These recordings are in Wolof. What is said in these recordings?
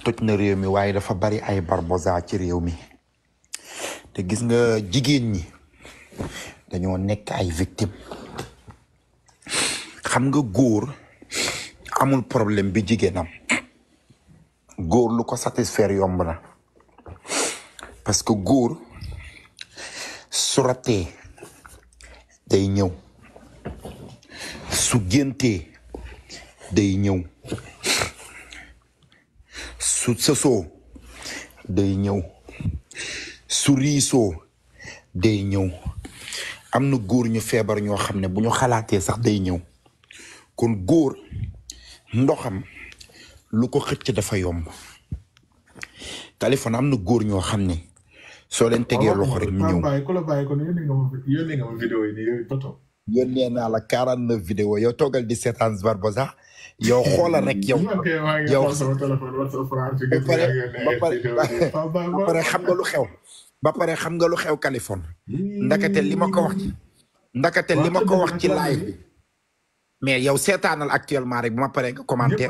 toj na réew mi waaye dafa bari ay barbosa ci réew mi te gis nga jigéen ñi dañoo nekk ay victime. xam nga góor amul problème bi jigéenam, góor lu ko satisfaire yomb na parce que góor su ratee day ñëw, su géntee day ñëw, su sësoo day ñëw, su riisoo day ñëw. am na góor ñu feebar ñoo xam ne bu ñu xalaatee sax day ñëw. kon góor ndoxam lu ko xëcc dafa yomb. téléphone am na góor ñoo xam ne soo leen tegee loxo rek ñu ñëw. yónnee naa la 49 vidéo yow toogal di seetaan Barbosa yow xoolal rek yow ba pare xam nga lu xew. ba pare xam nga lu xew Californie. ndakate li ma ko wax ci live bi. mais yow seetaanal actuellement rek bu ma paree nga commenter.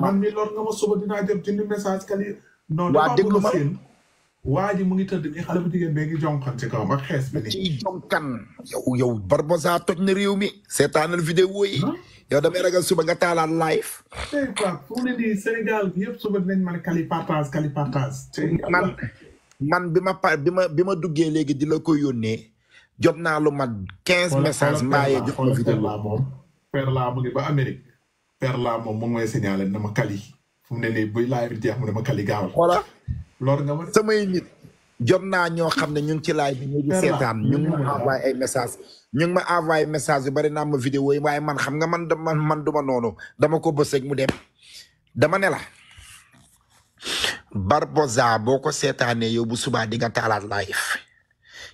man mi lor nga ma suba dinaa jot ci message kali. non waa déglu ma waa ji mu ngi tëdd ni xale bu jigéen bee ngi jonkan ci kawam ak xees bi ni ci jonkan yow Barbosa toj na réew mi seetaanal vidéo yi. yow damay ragal suba nga taalaat live. tey quoi fu mu ne nii Sénégal bi yëpp suba dinañ ma ne kali partage. man bi ma duggee léegi di la ko yónnee jot naa lu mat 15 messages maayee jot ma vidéo moom per laa mu ngi ba Amérique per laa moom mu ngi may signalé na ma kali fu mu ne nii buy live bi jeex mu ne ma kali gaawal. voilà loolu nga ma samay nit jot naa ñoo xam ne ñu ngi ci live bi ñu ngi seetaan ñu ngi ma envoyé ay message yu bari naa ma vidéo yi waaye man xam nga man duma noonu dama ko bës rek mu dem. dama ne la Barbosa boo ko seetaanee yow bu subaa di nga taalaat live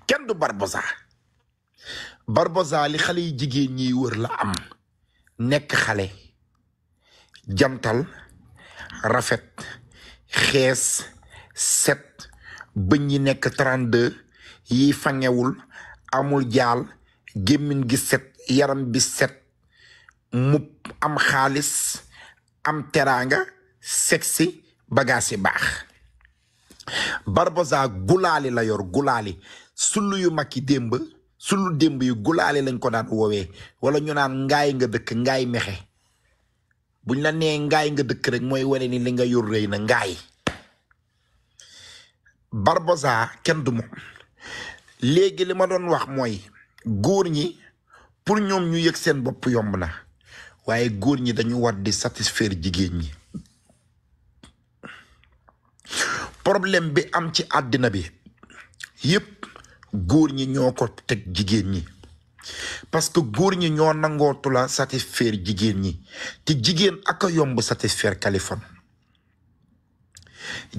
kenn du Barbosa li xale yi jigéen ñiy wër la am. nekk xale jantal rafet xees set bëñ yi nekk 32 yi fangewul amul jaal gémmiñ gi set yaram bi set mu am xaalis am teraanga sexy bagaas yi baax. Barbosa gulaali la yor gulaali sulu yu mag yi sulu démb yu gulaali lañ ko daan woowee wala ñu naan ngaay nga dëkk ngaay mexe buñ la nee ngaay nga dëkk rek mooy wane ni li nga yor rëy na ngaay. Barbosa kenn du moom. léegi li ma doon wax mooy góor ñi pour ñoom ñu yëg seen bopp yomb na waaye góor ñi dañu war di satisfaire jigéen ñi. problème bi am ci àddina bi yépp góor ñi ñoo ko teg jigéen ñi parce que góor ñi ñoo nangootu la satisfaire jigéen ñi te jigéen ak a yomb satisfaire Kaliphone.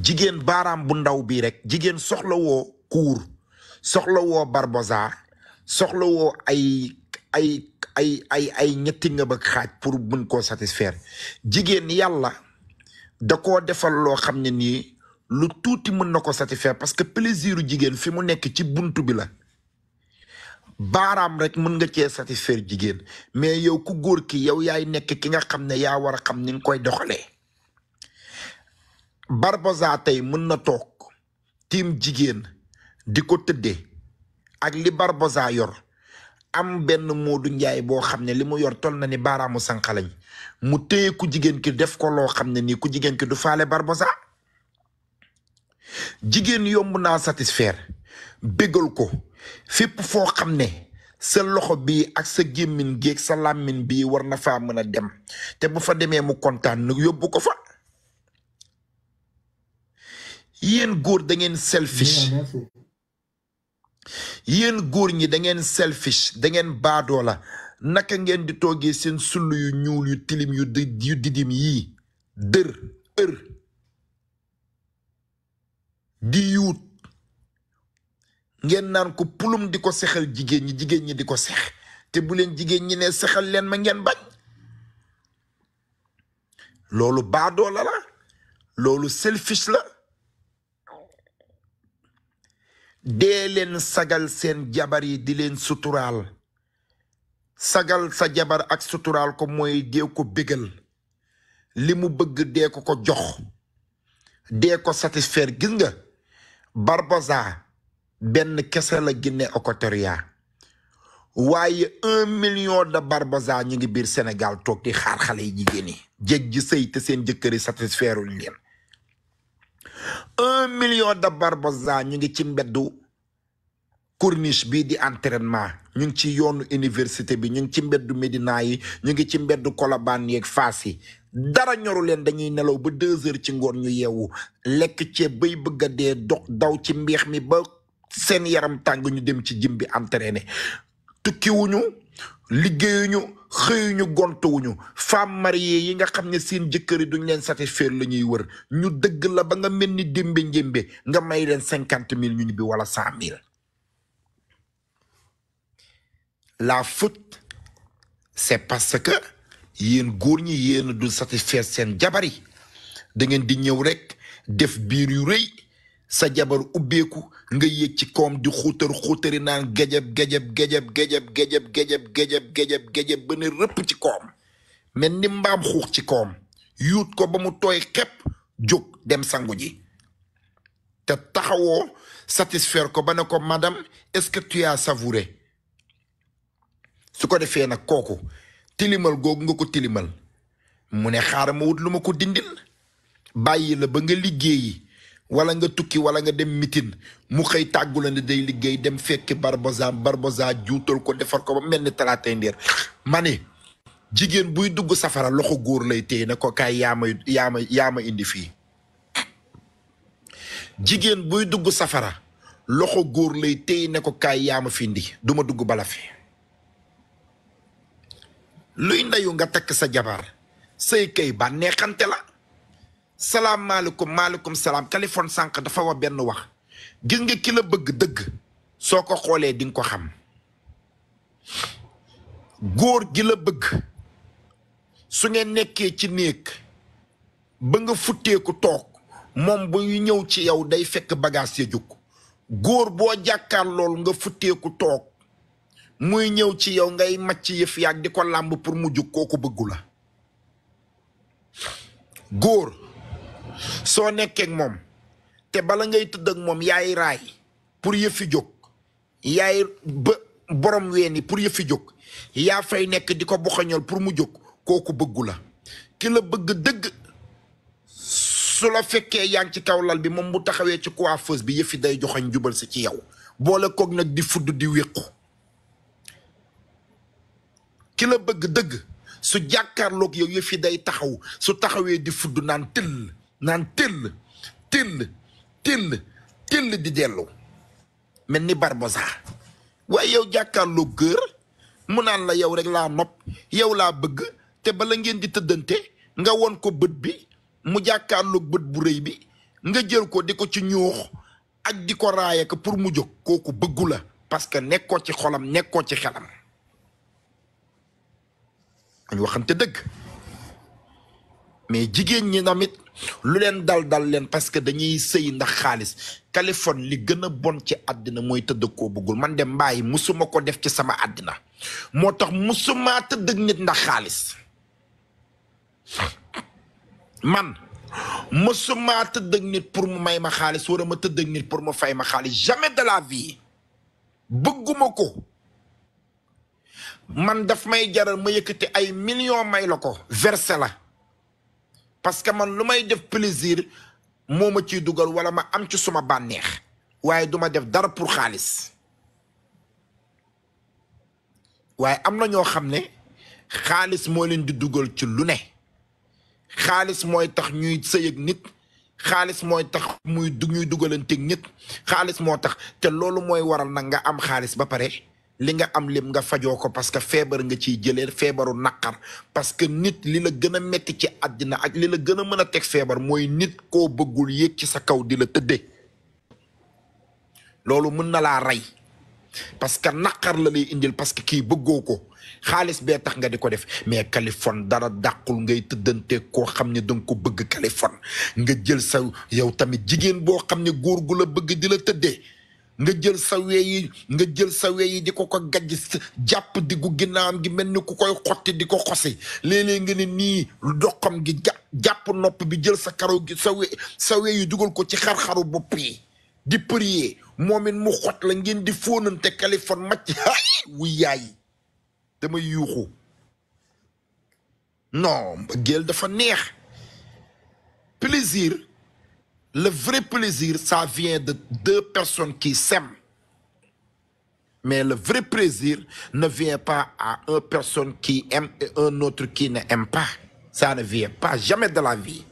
jigéen baaraam bu ndaw bii rek jigéen soxla woo kuur soxla woo Barbosa soxla woo ay ñetti nga bëgg xaaj pour mën koo satisfaire. jigéen yàlla da koo defal loo xam ne nii lu tuuti mën na ko satisfaire parce que plaisiru jigéen fi mu nekk ci buntu bi la. baaraam rek mën nga cee satisfaire jigéen mais yow ku góor ki yow yaay nekk ki nga xam ne yaa war a xam ni nga koy doxalee. Barbosa tey mën na toog tiim jigéen di ko tëddee ak li Barbosa yor am benn Moodu Njaay boo xam ne li mu yor tol na ni baaraamu sànqalañ mu téye ku jigéen ki def ko loo xam ne nii ku jigéen ki du faale Barbosa. jigéen yomb naa satisfaire bégal ko fépp foo xam ne sa loxo bii ak sa gémmiñ géeg sa làmmiñ bii war na faa mën a dem te bu fa demee mu kontaan nu yóbbu ko fa. yéen góor da ngeen selfish yéen góor ñi da ngeen selfish da ngeen baadoo la naka ngeen di toogee seen sull yu ñuul yu tilim yu didim yii di yuut ngeen naan ko pulum di ko sexal jigéen ñi di ko sex te bu leen jigéen ñi ne sexal leen ma ngeen bañ. loolu baadoo la loolu selfish la. dee leen sagal seen jabar yi di leen suturaal sagal sa jabar ak suturaal ko mooy dee ko bégal li mu bëgg dee ko jox dee ko satisfaire. Gis nga Barbosa benn kese la Guinée Équatoriale waaye 1 million de Barbosa ñu ngi biir Sénégal toog di xaar xale yi jigéen yi jéeg ji sëy te seen jëkkër yi satisfaire uñ leen. 1 million de Barbosa ñu ngi ci mbeddu corniche bii di entraînement, ñu ngi ci yoonu université bi, ñu ngi ci mbeddu Médina yi, ñu ngi ci mbeddu Colobane yeeg Fass yi. dara ñoru leen, dañuy nelaw ba 2 heures ci ngoon ñu yeewu lekk ceeb bay bëgg a dee dox daw ci mbeex mi ba seen yaram tàng ñu dem ci jim bi entraîné. tukkiwuñu, liggéeyuñu, xëyuñu, gontuwuñu. femme mariée yi nga xam ne seen jëkkër yi duñ leen satisfaire la ñuy wër, ñu dëgg la ba nga mel ni démbe njémbe nga may leen 50 000 ñu ñibbi wala 100 000. La faute c'est parce que yéen góor ñi yéen du satisfaire seen jabar yi. da ngeen di ñëw rek def biir yu rëy, sa jabar ubbeeku nga yéeg ci koom di xuutari naan gejeb ba ne rëpp ci koom mel ni mbaam xuux ci koom, yuut ko ba mu tooy xepp, jóg dem sangu ji te taxawoo satisfaire ko ba ne ko madame est-ce que tu as savouré. su ko defee nag kooku tilimal googu nga ko tilimal mu ne xaaral ma wut lu ma ko dindil, bàyyi la ba nga liggéeyi wala nga tukki wala nga dem mitin mu xëy tàggu la ne day liggéey dem fekki Barbosa juutal ko defar ko ba mel ni talaatay ndeer. ma ne jigéen buy dugg safara loxo góor lay téye ne ko kaay yaa ma indi fii. jigéen buy dugg safara loxo góor lay téye ne ko kaay yaa ma fi indi, duma dugg bala fi. luy ndeyu nga takk sa jabar sëy kay ba neexante la. salaamaaleykum maaleykum salaam. Kaliphone sànq dafa wax benn wax, gis nga ki la bëgg dëgg soo ko xoolee di nga ko xam. góor gi la bëgg su ngeen nekkee ci néeg ba nga futteeku toog, moom bu ñëw ci yow day fekk bagage ya jóg. góor boo jàkkaar lool nga futteeku toog muy ñëw ci yow ngay macc yëf yaag di ko làmb pour mu jóg, kooku bëggu la. góor soo nekkee ak moom te bala ngay tëdd ak moom yaay raay pour yëfi jóg, yaay ba borom weeni pour yëfi jóg, yaa fay nekk di ko boxañol pour mu jóg, kooku bëggu la. ki la bëgg dëgg su la fekkee yaa ngi ci kaw lal bi, moom bu taxawee ci coiffeuse bi yëfi day joxañ jubal si ci yow, boole koog nag di fudd di wéqu. ki la bëgg dëgg su jàkkaarloog yow yëfi day taxaw, su taxawee di fudd naan tëll di dellu mel ni Barbosa. waaye yow jàkkaarloog gër mu naan la yow rek laa nopp, yow laa bëgg, te bala ngeen di tëddante nga won ko bët bi, mu jàkkaarloog bët bu rëy bi nga jël ko di ko ci ñuux ak di ko raaya ko pour mu jóg, kooku bëggu la parce que nekkoo ci xolam, nekkoo ci xelam. ñu waxante dëgg. mais jigéen ñi namit lu leen dal leen parce que dañuy sëy ndax xaalis. Kaliphone li gën a bon ci àddina mooy tëdd koo bëggul. man de mbaay musuma ko def ci sama àddina, moo tax musuma tëdd ak nit ndax xaalis. man musuma tëdd ak nit pour mu may ma xaalis wala ma tëdd ak nit pour mu fay ma xaalis, jamais de la vie. bëgguma ko. man daf may jaral ma yëkkati ay millions may la ko versé la, parce que man lu may def plaisir moo ma ciy dugal wala ma am ci suma bànneex, waaye duma def dara pour xaalis. waaye am na ñoo xam ne xaalis moo leen di dugal ci lu ne. xaalis mooy tax ñuy sëy ak nit, xaalis mooy tax ñuy dugalanteeg nit, xaalis moo tax. te loolu mooy waral nag nga am xaalis ba pare li nga am lim nga fajoo ko, parce que feebar nga ciy jëlee, feebaru naqar. parce que nit li la gën a metti ci àddina ak li la gën a mën a teg feebar mooy nit koo bëggul yéeg ci sa kaw di la tëddee. loolu mën na laa rey parce que naqar la lay indil, parce que kii bëggoo ko, xaalis bee tax nga di ko def. mais Kaliphone dara dàqul ngay tëddante koo xam ne danga ko bëgg. Kaliphone nga jël sa yow tamit jigéen boo xam ne góor gu la bëgg di la tëddee, nga jël sa weyi di ko gajj, jàpp diggu ginnaawam gi mel ni ku koy xotti di ko xosi. léeg-léeg nga ne nii doxam gi jàpp nopp bi jël sa karaw gi sa we yu dugal ko ci xar-xaru bopp yi di prier moom it mu xot la ngeen di fóonante Kaliphone macc ay wu yaay damay yuuxu non mbëggeel dafa neex plaisir le vrai plaisir ça vient de deux personnes qui s'aiment mais le vrai plaisir ne vient pas à une personne qui aime et un autre qui ne aime pas ça ne vient pas jamais de la vie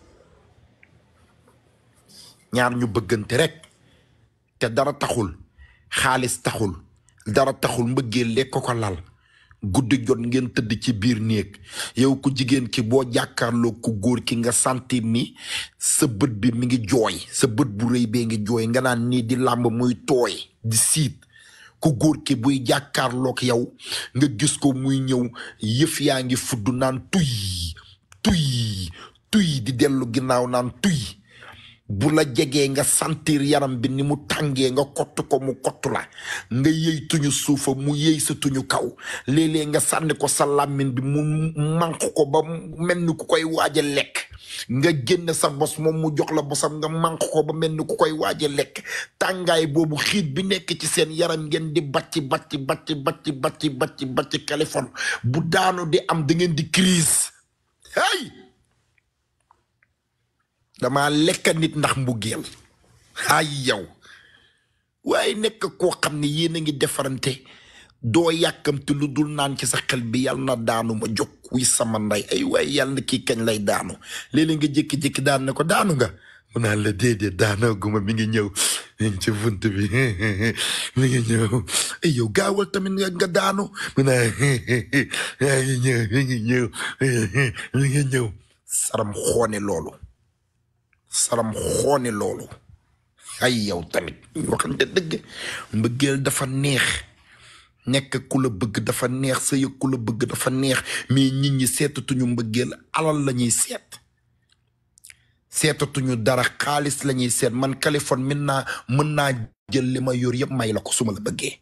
ñaar ñu bëggante rek te dara taxul xaalis taxul dara taxul mbëggeel lekk ko lal guddi jot ngeen tëdd ci biir néeg yow ku jigéen ki boo jàkkaarloo ku góor ki nga sentir ni sa bët bi mi ngi jooy sa bët bu rëy bee ngi jooy nga naan nii di làmb muy tooy di siit ku góor ki buy jàkkaarlook yow nga gis ko muy ñëw yëf yaa ngi fudd naan tuy di dellu ginnaaw naan tuy bu la jegee nga sentir yaram bi ni mu tàngee nga kott ko mu kott la nga yëy tuñu suufa mu yëy sa tuñu kaw léeg-léeg nga sànni ko sa làmmiñ bi mu manq ko ba mel ni ku koy waaj a lekk nga génn sa bos moom mu jox la bosam nga manq ko ba mel ni ku koy waaj a lekk tàngaay boobu xiit bi nekk ci seen yaram ngeen di bacci Kaliphone bu daanu di am da ngeen di crise hey dama lekk nit ndax mbugeel ay yow waaye nekk koo xam ne yéen a ngi defarante doo yàkkamti lu dul naan ci sa xel bi yàlla na daanu ma jóg wi sama ndey ay waaye yàlla na kii kañ lay daanu léeg-léeg nga jékki-jékki daan ne ko daanu nga mu naan la déedéet daanoo guma mi ngi ñëw mi ngi ci bunt bi mi ngi ñëw ay yow gaawal tamit nga daanu mu naan mi ngi ñëw saram xoone loolu ay yow tamit waxante dëgg mbëggeel dafa neex nekk ku la bëgg dafa neex sa yëg ku la bëgg dafa neex mais nit ñi seetatuñu mbëggeel alal la ñuy seetatuñu dara xaalis la ñuy seet man Kaliphone mën naa jël li ma yor yëpp may la ko su ma la bëggee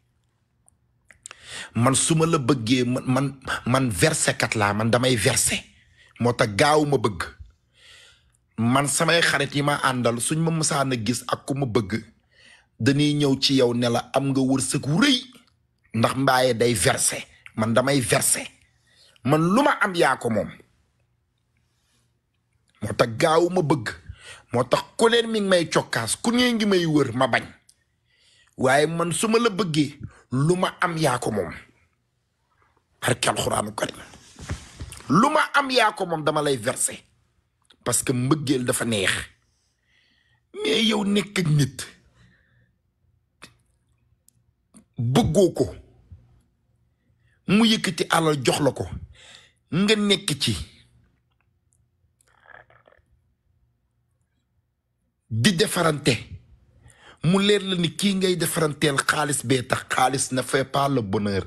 man su ma la bëggee man versé kat laa man damay versé moo tax gaaw ma bëgg man samay xarit yi ma àndal suñ ma mësaan a gis ak ku ma bëgg dañuy ñëw ci yow ne la am nga wërsëg wu rëy ndax mbaaye day versé man damay versé man lu ma am yaa ko moom moo tax gaaw ma bëgg moo tax ku leen mi ngi may cokkaas ku ñee ngi may wër ma bañ waaye man su ma la bëggee lu ma am yaa ko moom barke alxuraanu karim lu ma am yaa ko moom dama lay versé parce que mbëggeel dafa neex mais yow nekk ak nit bëggoo ko mu yëkkati alal jox la ko nga nekk ci di defarante mu leer la ni kii ngay defaranteel xaalis bee tax xaalis ne fait pas le bonheur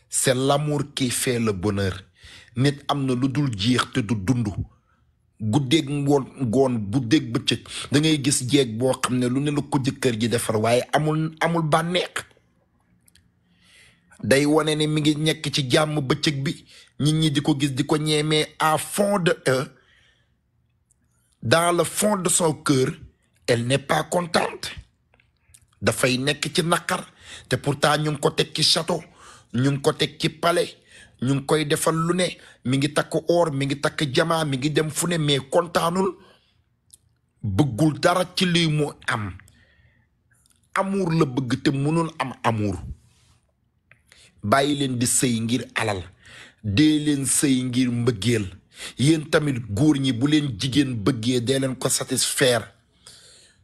c'est l'amour qui fait le bonheur nit am na lu dul jeex te du dund guddeeg ngoon guddeeg bëccëg da ngay gis jeeg boo xam ne lu ne la ko jëkkër ji defar waaye amul bànneex day wane ne mi ngi nekk ci jàmm bëccëg bi nit ñi di ko gis di ko ñeemee à fond de eux dans le fond de son cœur elle n'est pas contente dafay nekk ci naqar te pourtant ñu ngi ko teg ci château ñu ngi ko teg ci palais ñu ngi koy defal lu ne mi ngi takk or mi ngi takk jamaa mi ngi dem fu ne mais kontaanul bëggul dara ci lii mu am amour la bëgg te mënul am amour bàyyi leen di sëy ngir alal dee leen sëy ngir mbëggeel yéen tamit góor ñi bu leen jigéen bëggee dee leen ko satisfaire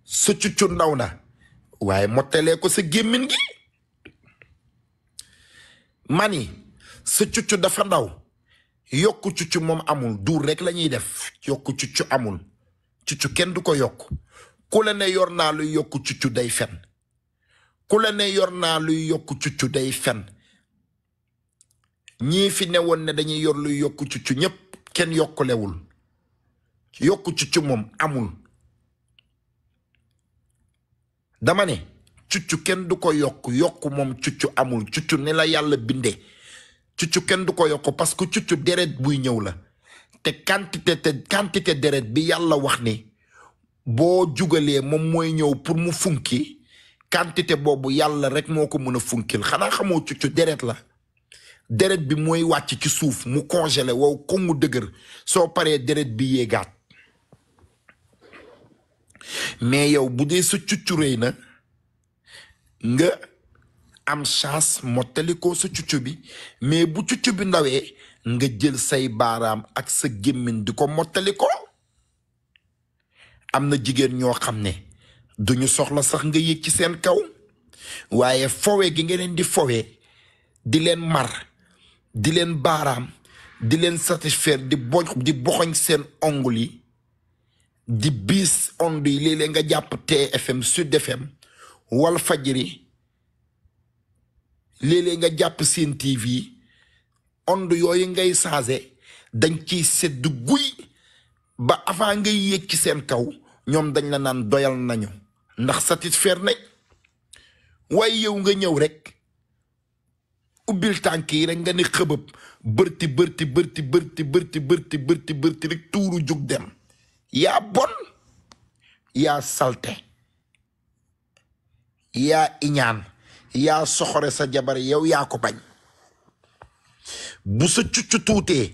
sa cuccu ndaw na waaye mottelee ko sa gémmiñ gi mani sa cuccu dafa ndaw yokku cuccu moom amul duur rek la ñuy def yokku cuccu amul cuccu kenn du ko yokk ku la ne yor naa luy yokku cuccu day fen ku la ne yor naa luy yokku cuccu day fen ñii fi ne woon ne dañuy yor luy yokku cuccu ñépp kenn yokkulewul yokku cuccu moom amul dama ne cuccu kenn du ko yokk moom cuccu amul cuccu ni la yàlla bindee cuccu kenn du ko yokk parce que cuccu deret buy ñëw la te quantité deret bi yàlla wax ni boo jugalee moom mooy ñëw pour mu funki quantité boobu yàlla rek moo ko mën a funkil xanaa xamoo cuccu deret la deret bi mooy wàcc ci suuf mu congelé wow ko mu dëgër soo paree deret bi yéegaat mais yow bu dee sa cuccu rëy na nga am chance mottali ko sa cuccu bi mais bu cuccu bi ndawee nga jël say baaraam ak sa gémmiñ di ko mottali ko am na jigéen ñoo xam ne duñu soxla sax nga yéeg ci seen kaw waaye fowe gi nga leen di fowe di leen mar di leen baaraam di leen satisfaire di boxoñ seen ongle yi di biis onde yi léeg-léeg nga jàpp TFM Sud FM wal fajiri léeg-léeg nga jàpp seen TV onde yooyu ngay changé dañ ciy sedd guy ba avant ngay yéeg ci seen kaw ñoom dañ la naan doyal nañu ndax satisfaire nañ waaye yow nga ñëw rek ubbil tànk yi rek nga ni xëbëb bërti rek tuuru jug dem yaa bon yaa salte yaa iñaan yaa soxore sa jabar yow yaa ko bañ bu sa cuccu tuutee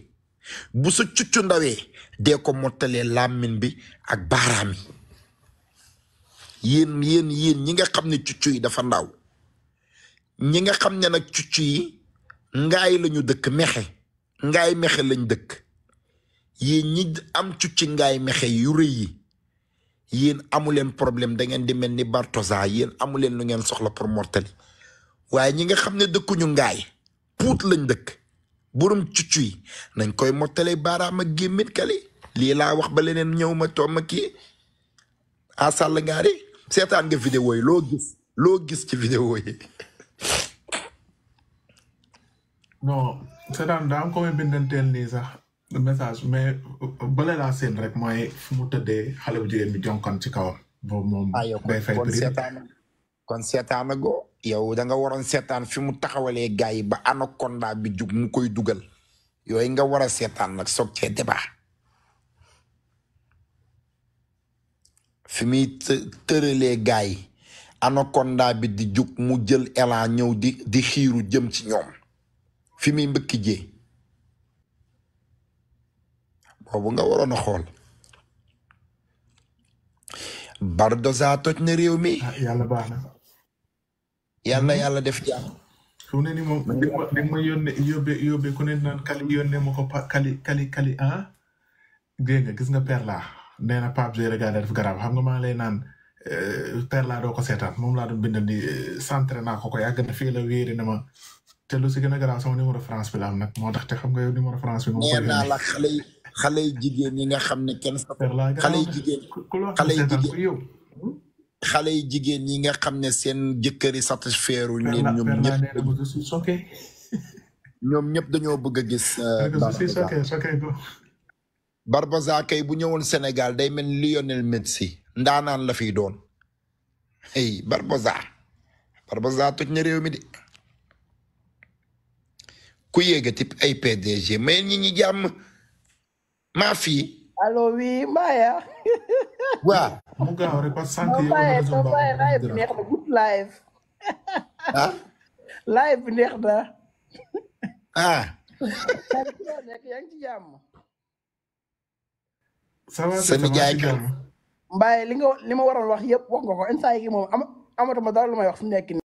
bu sa cuccu ndawee dee ko mottalee làmmiñ bi ak baaraam yi yéen ñi nga xam ne cuccu yi dafa ndaw ñi nga xam ne nag cuccu yi ngaay lañu dëkk mexe ngaay mexe lañ dëkk yéen ñi am cucci ngaay mexe yu rëy yi yéen amuleen problème da ngeen di mel ni Bartosa yéen amuleen lu ngeen soxla pour mortali waaye ñi nga xam ne dëkkuñu ngaay puut lañ dëkk borom cuccu yi nañ koy mottalee baaraam ak gémmit kali lii laa wax ba leneen ñëw ma toog ma kii a sàll ngaari seetaan nga vidéo yi loo gis ci vidéo yi non seetaan daa am ko may bindanteel nii sax message mais bale laa seen rek mooy fu mu tëddee xale bu jigéen bi jonkon ci kawam boobu moom day fay kon seetaana go yow da nga waroon seetaan fi mu taxawalee gars yi ba anaconda bi jug mu koy dugal yooyu nga war a seetaan nag soog cee débat fi muy tëralee gars yi anaconda bi di jug mu jël élan ñëw di xiiru jëm ci ñoom fi muy mbëkki jee boobu nga waroon a xool Bardoza toj na réew mi yàlla baax na yàlla def jàmm fu ne ni moom di ma yóbbe ku ne naan kali yónnee ma ko kali ah dégg nga gis nga Perla nee na Pape G regardé def garab xam nga maa lay naan Perla doo ko seetaan moom laa doon bindal ni centré naa ko yàgg na fii la wéeri na ma te lu si gën a garaaw sama numéro France bi la am nag moo tax te xam nga yow numéro France bi moom nee naa la xale yi jigéen yi nga xam ne kenn xale yi jigéen yi nga xam ne seen jëkkër yi satisfaire uñ leen ñoom ñëpp dañoo bëgg a gis Barbosa kay bu ñëwoon Sénégal day mel ni Lionel Messi ndaanaan la fiy doon hey Barbosa toj na réew mi de ku yéegati ay PDG may ñi jàmm maa fii allo oui Maya. waaw. mu gaaw rek parce que Maya live bi neex na good live. ah. live bi neex na. ah. yaa ngi ci jàmm. ça va sa nijaay Mbaye li ma waroon wax yëpp wax nga ko instant yii moom amatuma dara lu may wax fu mu nekk nii